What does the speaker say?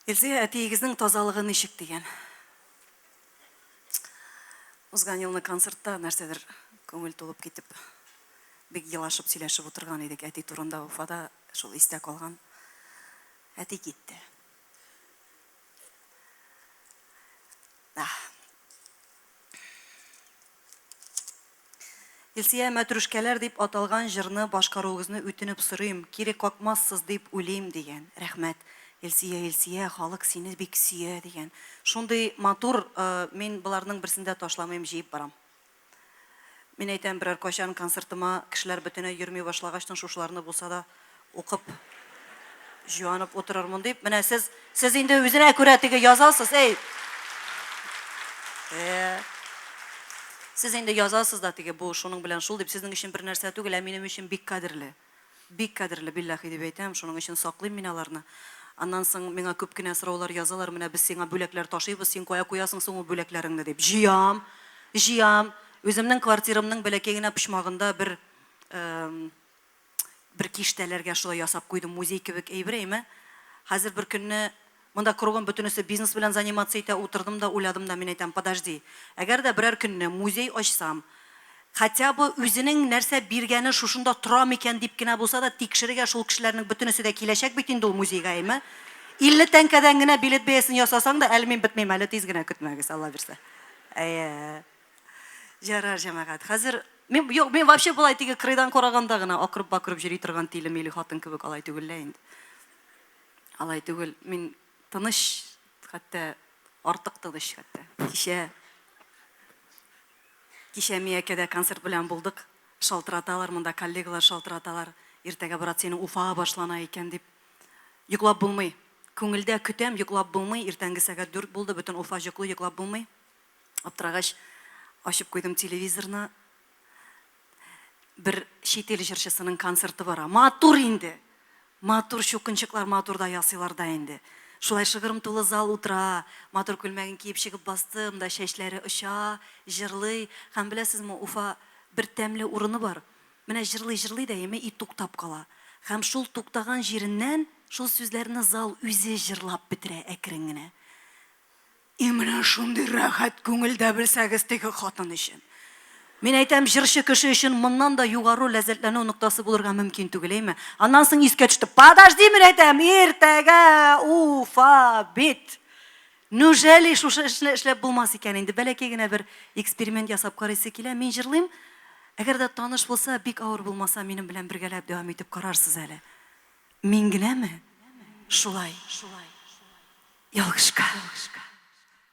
Илзия, әтиегезнең тазалыгы ничек дигән? Узган елны концертта нәрсәдер күңел тулып китеп, бик елашып сөйләшеп утырган идек әти турында Уфада, шул истә калган. Әти китте. Да. Илсөя, Мәтрүшкәләр дип аталган җырны башкаруыгызны үтенеп сорыйм, кире какмассыз дип уйлыйм, дигән. Рәхмәт. Илсөя, Илсөя, халык сине бик сөя, дигән. Шундый матур, мин боларның берсен дә ташламыйм, җыеп барам. Мин әйтәм, берәр кайчан концертыма кешеләр бөтенләй йөрми башлагачтын шушыларны булса да укып, җуанып утырырмын дип. Менә сез, сез инде үзенә күрә теге язасыз, әй. Э. Сез инде язасыз да теге бу шуның белән шул дип, сезнең өчен бер нәрсә түгел, ә минем өчен бик кадерле. Бик кадерле, билләхи дип әйтәм, шуның өчен саклыйм мин аларны. Аннан соң миңа күп кенә сораулар язалар, менә без сиңа бүләкләр ташыйбыз, син кая куясың соң ул бүләкләреңне дип. Җыям, җыям. Үземнең квартирамның бәләкәй генә почмагында бер бер киштәләргә шулай ясап куйдым, музей кебек әйбер, әйме. Хәзер бер көнне монда кругом бөтенесе бизнес белән заниматься итә, утырдым да уйладым да, мин әйтәм, подожди, әгәр дә берәр көнне музей ачсам, хотя бы үзенең нәрсә биргәне шушында тора микән дип кенә булса да тикшерергә шул кешеләрнең бөтенесе дә киләчәк бит инде ул музейга, әйме. 50 тәңкәдән генә билет бәясен ясасаң да, әле мин бетмим әле, тиз генә көтмәгез, Алла бирсә. Әйе. Ярар, җәмәгать. Хәзер мин юк, мин вообще болай теге кырыйдан караганда гына акырып-бакырып йөри торган тиле-миле хатын кебек алай түгел лә инде. Алай түгел. Мин тыныч, хәтта артык тыныч хәтта. Кичә кичә Миякәдә концерт белән булдык. Шалтыраталар, монда коллегалар шалтыраталар. Иртәгә, брат, синең Уфа башлана икән дип. Йоклап булмый. Күңелдә көтәм, йоклап булмый. Иртәнге сәгать дүрт булды, бөтен Уфа йоклый, йоклап булмый. Аптырагач, ачып куйдым телевизорны. Бер чит ил җырчысының концерты бара. Матур инде! Матур чукынчыклар матур да ясыйлар да инде. Шулай шыгрым тулы зал утыра. Матур күлмәген киеп чыгып басты, монда чәчләре оча, җырлый. Һәм беләсезме, Уфа бер тәмле урыны бар. Менә җырлый-җырлый да яме и туктап кала. Һәм шул туктаган җиреннән шул сүзләрне зал үзе җырлап бетерә әкрен генә. И менә шундый рәхәт күңелдә белсәгез теге хатын өчен. Мин әйтәм, җырчы кеше өчен моннан да югары ләззәтләнү ноктасы булырга мөмкин түгел, әйме? Аннан соң искә төште. Подожди, мин әйтәм, иртәгә Уфа бит. Нүжәли шушы эшне эшләп булмас икән инде? Бәләкәй генә бер эксперимент ясап карыйсы килә. Мин җырлыйм. Әгәр дә таныш булса, бик авыр булмаса, минем белән бергәләп дәвам итеп карарсыз әле. Мин генәме? Шулай. Ялгышкан.